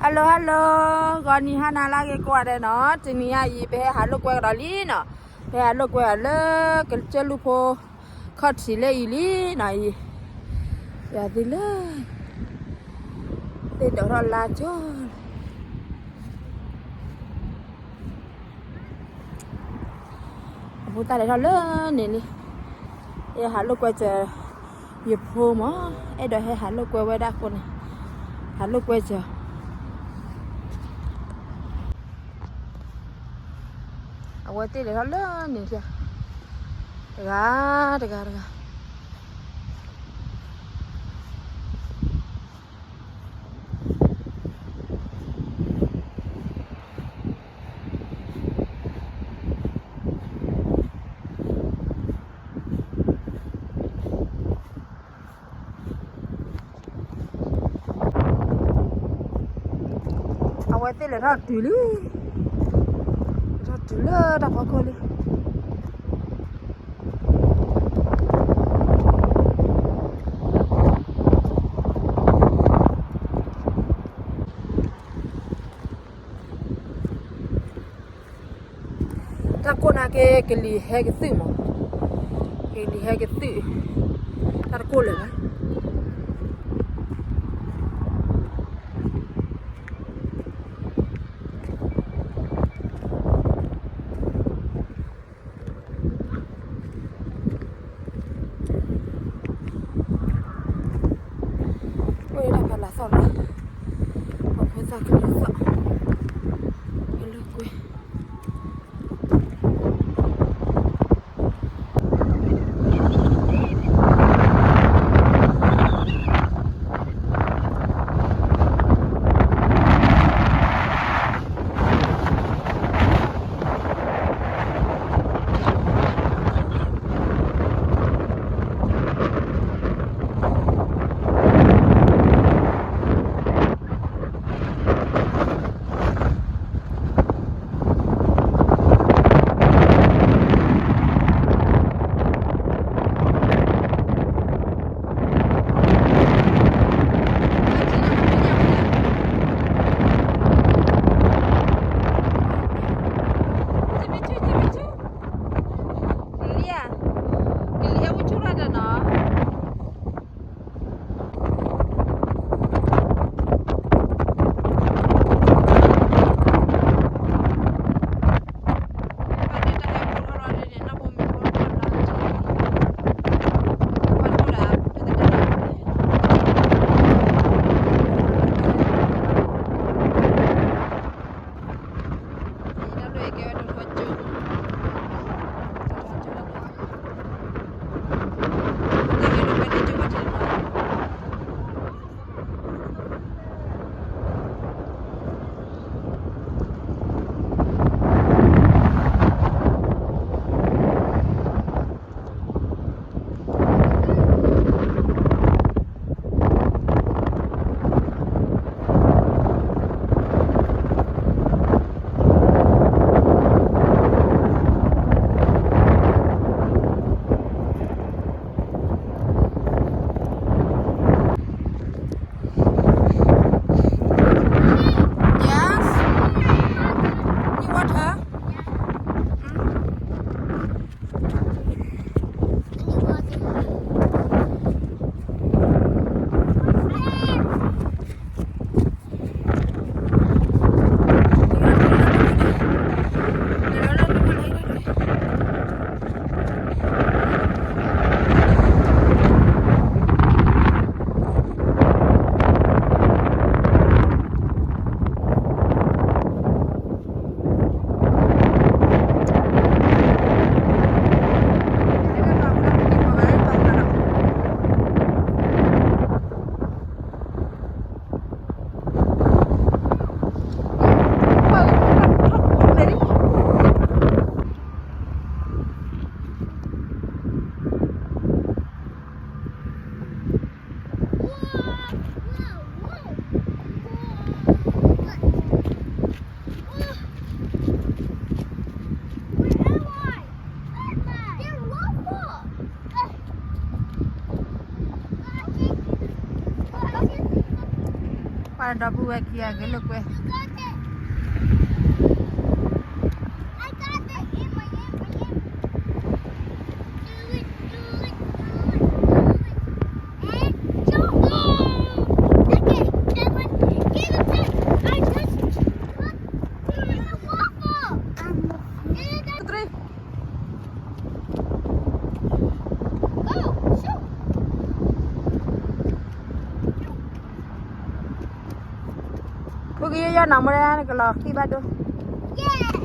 Hello hello, ဂီၤနံၤဟါနၤလၢအဂ့ၤကိးဂၤဒဲးနီၤ, တနံၤညါအံၤ ပဟဲဟးလိာ်ကွဲကဒီးလံနီၤ, ပဟဲဟးလိာ်ကွဲအီၤလၢ ကစၢၢ်လူၢ်ဖိ ခီၣ်ထံးလၢအံၤလံနီၤအံၤ, ယၤသ့ၣ်လၢ သ့ၣ်ဒိးထီၣ်လါကၠိ အဖိသၣ်လဲၤထီၣ်လၢန့ၣ်လံ, ဟဲဟးလိာ်ကွဲစၢၤ ယဖိမး, အဲၣ်ဒိးဟဲဟးလိာ်ကွဲဝဲဒၣ်အဃိန့ၣ်, ဟးလိာ်ကွဲစၢၤ, အဝဲသ့ၣ်လဲၤထီၣ်လၢန့ၣ်, တဂၤ တဂၤ တဂၤ အဝဲသ့ၣ်လဲၤထီၣ်တုၤလံ, လဲၤထီၣ်တုၤလၢတၢ်ဖီခိၣ်လံ. တၢ်ကိၢ်နာ်က့ ကလံၤဟဲကသုၣ်မး, ကလံၤဟဲကသုၣ်, တၢ်တကိၢ်လၢၤဘၣ်. အိၣ်ဒၣ်ဖးလၢ်သီၣ်လီၤ, ပှၤဖိသၣ်ကလၢသီၣ်, ကလၢကွဲ အ ဒီပုၢ်ဝဲၢ်ခံဂၤက့ၤလိာ်ကွဲ ဖိကယဲၢ်ယဲၢ်နီၤ မ့ၢ်ဒၣ်နကလီၤဃံဘၣ်ဒိၣ်, ယဲၢ်